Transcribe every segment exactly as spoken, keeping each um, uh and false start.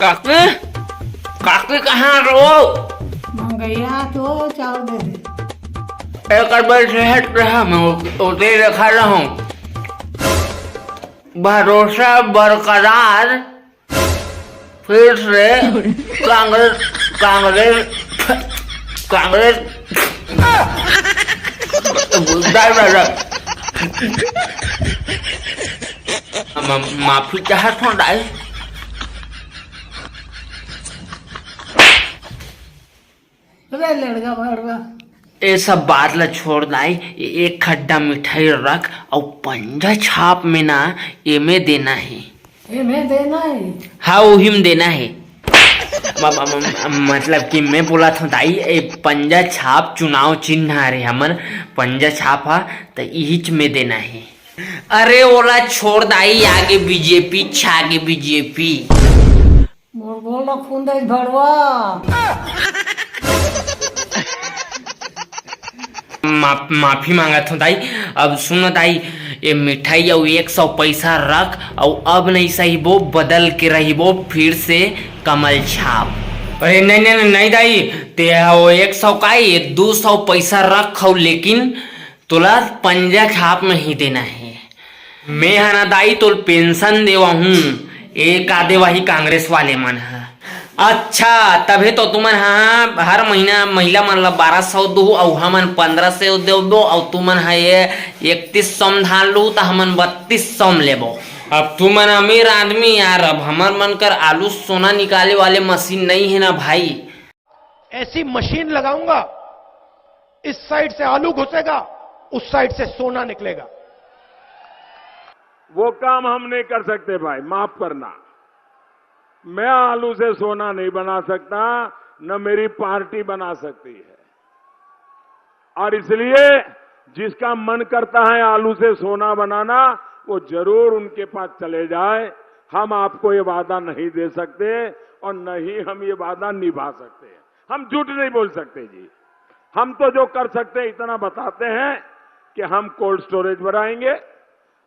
काकी, काकी कहाँ रहो? मंगैया तो चाउर दे दे। एक बार सेहत रहा, मैं उते देखा रहूं। भरोसा बरकरार, फिर से कांग्रेस, कांग्रेस, कांग्रेस। दाई, दाई, दाई। म-, माफी चाहत हूँ, दाई। अरे लड़का भड़वा। ए सब बात ला छोड़ दाई, ए-, एक खड्डा मिठाई रख अउ पंजा छाप में ना एमे देना हे। एमे देना हे? हाँ, उही में देना हे। म-, म-, म-, मतलब कि मैं बोला था दाई, ए पंजा छाप चुनाव चिन्ह हरे हमर, पंजा छाप हा, त इहीच में देना हे। अरे ओला छोड़ दाई, आगे बीजेपी, छागे बीजेपी। मोर गोल ला खून दे भड़वा। माफ, माफी मांगत हूँ दाई। अब सुन दाई, ये मिठाई अउ एक सौ पैसा रख, अउ अब नहीं सहिबो, बदल के रहिबो फिर से कमल छाप। अरे नहीं, नहीं, नहीं, नहीं दाई, ते वो एक सौ का ही, दू सौ पैसा रख, अउ लेकिन तोला पंजा छाप नहीं देना हे। मैं हा ना दाई तोल पेंशन देवा हूँ, ए का देवा ही कांग्रेस वाले मन हा। अच्छा, तभे तो तुमन हा हर महीना महिला मन ला बारह सौ दू अउ हमन पंद्रह सौ देबो अउ तुमन हा ये इकतीस सौ में धान लू त हमन बत्तीस सौ में लेबो। अब तुमन अमीर आदमी यार, अब हमर मन कर आलू सोना निकाले वाले मशीन नहीं है ना भाई। ऐसी मशीन लगाऊंगा, इस साइड से आलू घुसेगा, उस साइड से सोना निकलेगा। वो काम हम नहीं कर सकते भाई, माफ करना। मैं आलू से सोना नहीं बना सकता, न मेरी पार्टी बना सकती है। और इसलिए जिसका मन करता है आलू से सोना बनाना, वो जरूर उनके पास चले जाए। हम आपको ये वादा नहीं दे सकते और न ही हम ये वादा निभा सकते हैं। हम झूठ नहीं बोल सकते जी। हम तो जो कर सकते हैं इतना बताते हैं कि हम कोल्ड स्टोरेज बनाएंगे,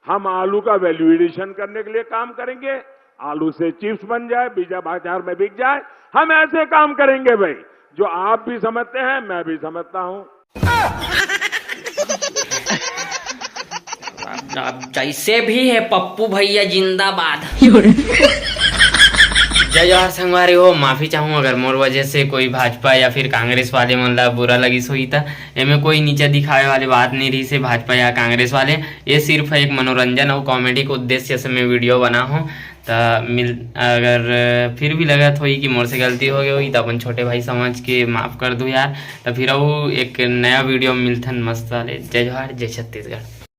हम आलू का वैल्यू एडिशन करने के लिए काम करेंगे, आलू से चिप्स बन जाए, बीजा बाजार में बिक जाए, हम ऐसे काम करेंगे भाई, जो आप भी समझते हैं, मैं भी समझता हूँ। अब, अब जैसे भी है पप्पू भैया जिंदाबाद। जय जोहार संगवारी हो, माफी चाहूँ अगर मोर वजह से कोई भाजपा या फिर कांग्रेस वाले मन ला बुरा लगिस होही त। एमे कोई नीचा दिखावे वाले बात नहीं रहिस हे भाजपा या कांग्रेस वाले, ये सिर्फ एक मनोरंजन अउ कॉमेडी के उद्देश्य से मैं वीडियो बना हूँ। त मिल, अगर फिर भी लगत होही कि मोर से गलती हो गई होही त अपन छोटे भाई समझ के माफ कर दू यार। त फिर अउ एक नया वीडियो में मिलथन मस्त वाले। जय जोहार, जय छत्तीसगढ़।